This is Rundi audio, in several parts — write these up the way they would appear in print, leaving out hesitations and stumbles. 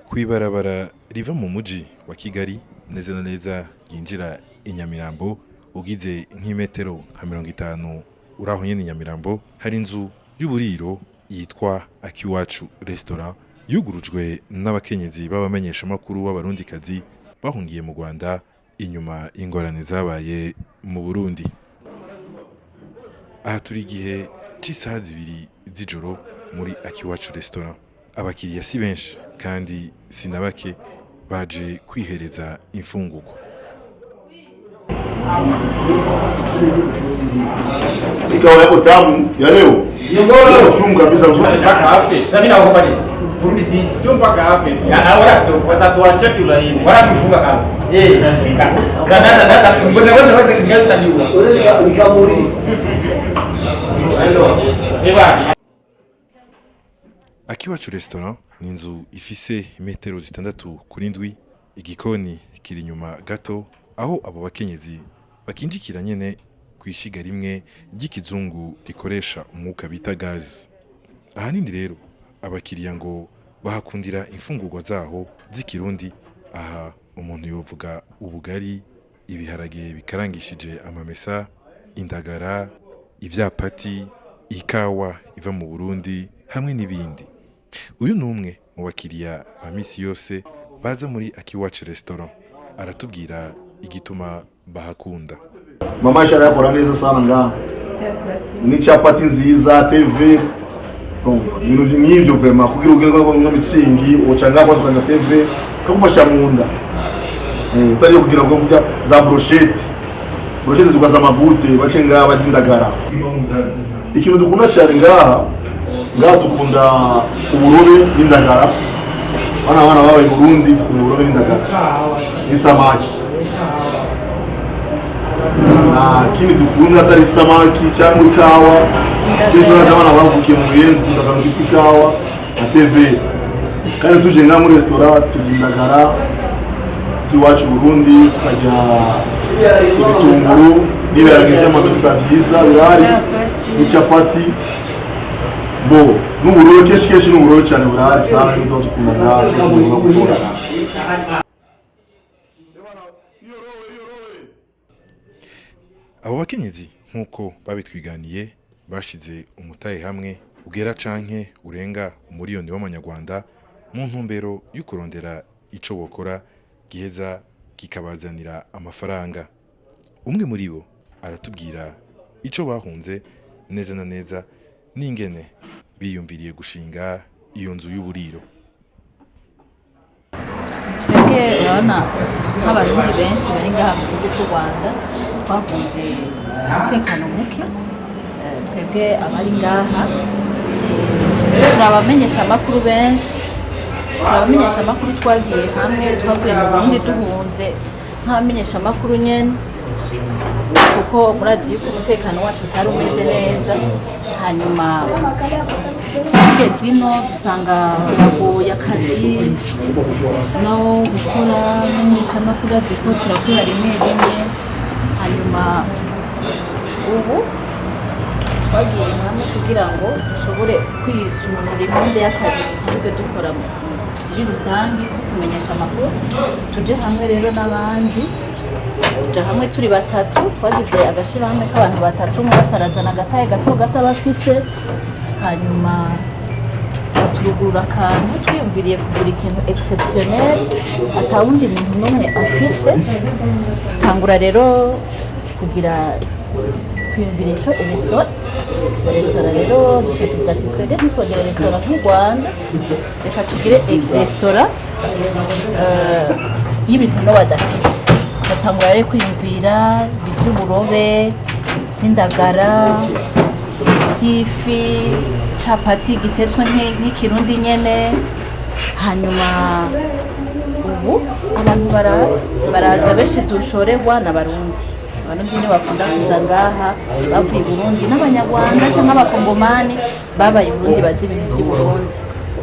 Kw'ibarabara riva mu muji wa Kigali neza na neza ryinjira i Nyamirambo, ugize nk'imetero nka 50 uraho nyene i Nyamirambo, hari inzu y'uburiro yitwa Akiwacu Restaurant, yugurujwe n'abakenyezi b'abamenyeshamakuru b'abarundikazi bahungiye mu Rwanda inyuma y'ingorane zabaye mu Burundi. Aha turi igihe c'isaha 2 z'ijoro muri Akiwacu Restaurant. Abakiriya si benshi kandi si na bake baje kwihereza imfungurwa. Ikawa yako tamu ya leo. Chungu kabisa mzuri. Mpaka afe. Sasa mimi naogopa nini? Kurudi si sio mpaka afe. Ya wala watatuacha kiulaini. Wala kufunga kama. Eh. Sasa dada ngoja ngoja ngoja kingazi taniua. Nikamuri. Seba. Akiwacu Restaurant ni inzu ifise imetero 6 kuri 7. Igikoni kiri inyuma gato, aho abo bakenyezi bakinjikira nyene kw'ishiga rimwe ry'ikizungu rikoresha umwuka bita gaz. Ahanini rero abakiriya ngo bahakundira imfungurwa zaho z'ikirundi. Aha umuntu yovuga ubugari, ibiharage bikarangishije amamesa, indagara, ivyapati, ikawa iva mu Burundi hamwe n'ibindi. Uyu ni umwe mu bakiriya ba misi yose baza muri Akiwacu Restaurant, aratubwira igituma bahakunda. Mama Aisha yakora neza sana ngaha. Ni chapati nziza, TV. Bon, ibintu nk'ibyo vraiment kugira ugende ko kunywa mitsingi ucanga kwanza ukanywa TV kagufasha mu nda. Utariye kugira ngo kurya za brochette. Brochette zikwa za magute bace ngaha barya indagara. Ikintu dukunda cyane ngaha, ngaha dukunda uburobe n'indagara. Bana babaye i Burundi dukunda uburobe n'indagara n'isamaki. Nta kindi dukunda atari isamaki cyangwa ikawa. Kenshi urazi abana bavukiye mu bihe dukunda akantu kitwa ikawa na TV. Kandi tuje ngaha muri resitora turya indagara z'iwacu i Burundi, tukarya ibitunguru n'ibiharage by'amamesa byiza birahari n'icapati bo n'uburobe. Kenshi kenshi n'uburobe cyane burahari sana, nibyo tuba dukunda ngaha, tuba tugomba gutorana. Abo bakenyezi nk'uko babitwiganiye bashize umutahe hamwe ugera canke urenga 1 miliyoni w'amanyarwanda mu ntumbero yo kurondera ico bokora giheza kikabazanira amafaranga. Umwe muri bo aratubwira ico bahunze neza na neza n'ingene biyumviriye gushinga iyo nzu y'uburiro. Twebwe urabona nk'abarundi benshi bari ngaha mu gihugu cy'u Rwanda twahunze umutekano muke. Twebwe abari ngaha turabamenyesha amakuru benshi, turabamenyesha amakuru. Twagiye hamwe, twavuye mu Burundi duhunze nk'abamenyesha amakuru nyene, kuko murazi yuko umutekano wacu utari umeze neza. Hanyuma tugeze ino dusanga biragoye akazi no gukora nk'umumenyeshamakuru, azi ko turakora rimwe rimwe. Hanyuma ubu twagiye hamwe kugira ngo dushobore kwisununura impande y'akazi dusanzwe dukora muri rusange ko kumenyesha amakuru. Tuje hamwe rero n'abandi, tuja hamwe turi batatu, twagize agashirahamwe k'abantu batatu. Umwe wese arazana agataye gato gato aba afise, hanyuma turugurura akantu twiyumviriye kugira ikintu exceptionnel atawundi muntu n'umwe afise. Tangura rero kugira twiyumvira ico resitora. Rero duca tuvuga ati twebwe ntitwogere resitora nk'u Rwanda, reka tugire resitora y'ibintu no badafise. Batangura rero kwiyumvira ivy'uburobe, vy'indagara, vy'ifi, capati gitetswe nk'ikirundi nyene. Hanyuma ubu abantu baraza benshi, dushorerwa n'abarundi. Abarundi nibo bakunda kuza ngaha bavuye i Burundi, n'abanyarwanda canke abakongomani babaye i Burundi bazi ibintu vy'i Burundi.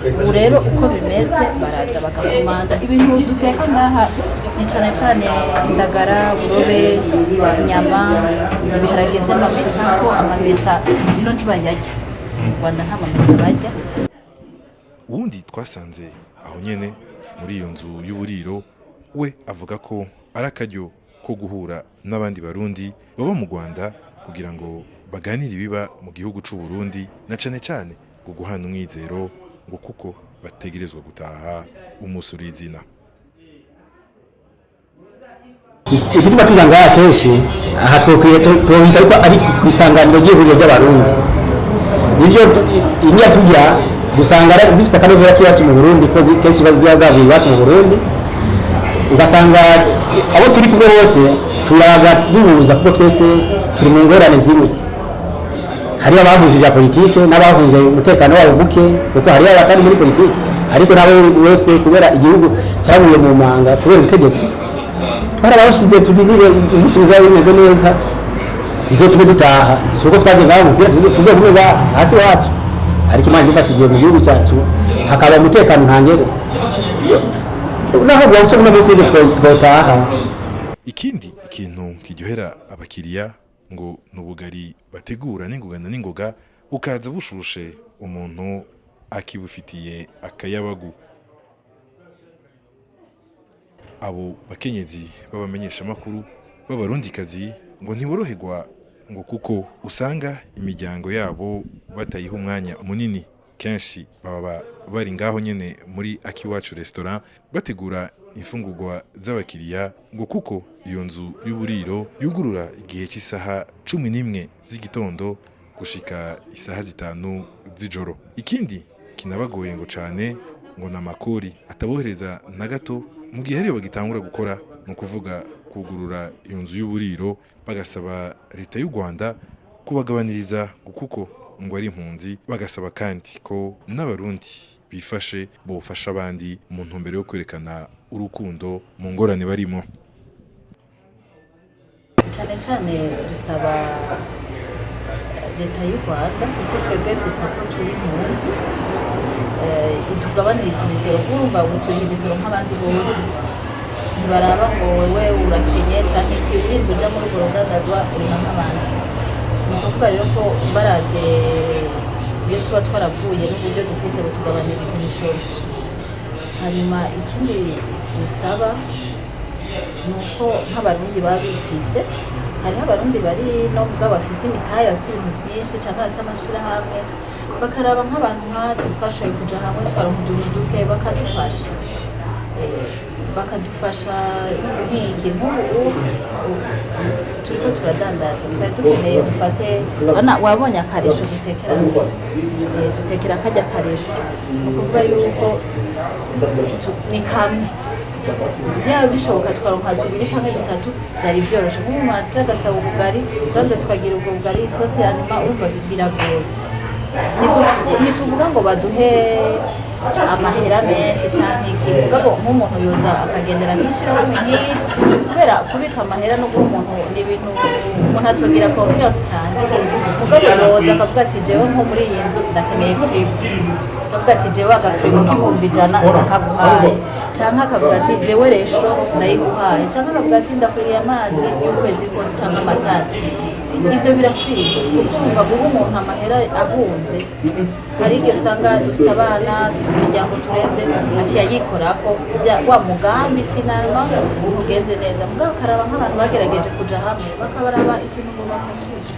Ubu rero uko bimeze, baraza bagakomanda ibintu duteka ngaha ni cane cane indagara, uburobe, inyama, ibiharage vy'amamesa, ko amamesa ino ntibayarya, mu Rwanda nta mamesa barya. Uwundi twasanze aho nyene Muri iyo nzu y'uburiro, we avuga ko ari akaryo ko guhura n'abandi Barundi baba mu Rwanda kugira ngo baganire ibiba mu gihugu c'u Burundi, na cane cane ngo guhana umwizero, ngo kuko bategerezwa gutaha umunsi urizina. Igituma tuza ngaha kenshi aha, twokwiye twohita ariko ari ku isanganiro ry'ihuriro ry'Abarundi. Nivyo, indya turya usanga zifite akanovera k'iwacu mu Burundi, ko kenshi ziba zavuye iwacu mu Burundi. Ugasanga abo turi kumwe bose turaga duhuza, kuko twese turi mu ngorane zimwe. Hariyo abahunze ibya politike n'abahunze umutekano wabo muke, kuko hariyo abatari muri politike, ariko nabo bose kubera igihugu cyaguye mu manga kubera ubutegetsi, twarabashize turinire umunsi bizaba bimeze neza bizotume dutaha. Si uko twaje ngaha umupira, tuzogume ngaha hasi iwacu, ariko Imana idufashije mu gihugu cyacu hakaba umutekano ntangere, naho bwose buno munsi twotaha. Ikindi ikintu kiryohera abakiriya ngo ni ubugari bategura n'ingoga na n'ingoga, bukaza bushushe, umuntu akibufitiye akayabagu. Abo bakenyezi b'abamenyeshamakuru b'Abarundikazi ngo ntiboroherwa, ngo kuko usanga imiryango yabo batayiha umwanya munini. Kenshi baba bari ngaho nyene muri Akiwacu Restaurant bategura imfungurwa z'abakiriya, ngo kuko iyo nzu y'uburiro yugurura igihe cy'isaha 11 z'igitondo gushika isaha 5 z'ijoro. Ikindi kinabagoye ngo cane ngo ni amakori atabohereza na gato mu gihe ariyo bagitangura gukora, ni ukuvuga kugurura iyo nzu y'uburiro. Bagasaba leta y'u Rwanda kubagabaniriza, ngo kuko ngo ari impunzi. Bagasaba kandi ko n'Abarundi bifashe bofasha abandi mu ntumbero yo kwerekana urukundo mu ngorane barimo. Cyane cyane dusaba leta y'u Rwanda, kuko twebwe vyitwa ko turi impunzi, itugabaniriza imisoro. Urumva ubu turiha imisoro nk'abandi bose, ntibaraba ngo wewe urakenye canke iki. Urinze uja muri urwo rudandazwa, uriha nk'abandi. Ni ukuvuga rero ko baravye iyo tuba twaravuye n'uburyo dufise, butugabaniriza imisoro. Hanyuma ikindi dusaba ni uko nk'Abarundi baba bifise, hariho Abarundi bari no kuvuga bafise imitahe, bafise ibintu vyinshi canke bafise amashirahamwe, bakaraba nk'abantu nkatwe twashoboye kuja hamwe twaronka utuntu duke, bakadufasha. Bakadufasha nk'iki, nk'ubu turiko turadandaza, twari dukeneye dufate. Urabona, wabonye akaresho dutekera, dutekera karya karesho, ni ukuvuga yuko ni kamwe. Byaba bishoboka tukaronka tubiri canke dutatu, byari vyoroshe. Nk'umuntu aje agasaba ubugari, turaza tukagira ubwo bugari, isosi ya nyuma, urumva biragoye. Ntituvuga ngo baduhe amahera menshi canke iki, mugabo nk'umuntu yoza akagendera nk'ishirahamwe nk'iri, kubera kubika amahera no guha umuntu ni ibintu umuntu atogira confiance cane. Mugabo yoza akavuga ati: "Jewe nko muri iyi nzu ndakeneye frigo", akavuga ati: "Jewe agafrigo k'100,000 ndakaguhaye", canke akavuga ati: "Jewe resho ndayiguhaye", canke akavuga ati: "Ndakuriye amazi y'ukwezi kose canke amatara." Ivyo birakwiye, kuko urumva guha umuntu amahera ahunze, hari igihe usanga dufise abana, dufise imiryango tureze, aciye ayikorako wa mugambi, finalement ntugenze neza. Mugabo ukaraba nk'abantu bagerageje kuja hamwe, bakabaraba ikintu ngo bafashishe.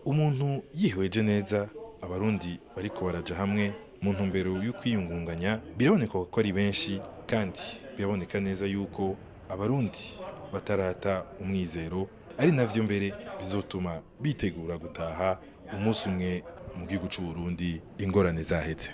Umuntu yihweje neza, Abarundi bariko baraja hamwe mu ntumbero yo kwiyungunganya biraboneka ko ari benshi, kandi biraboneka neza yuko Abarundi batarata umwizero, ari navyo mbere bizotuma bitegura gutaha umunsi umwe mu gihugu c'u Burundi ingorane zaheze.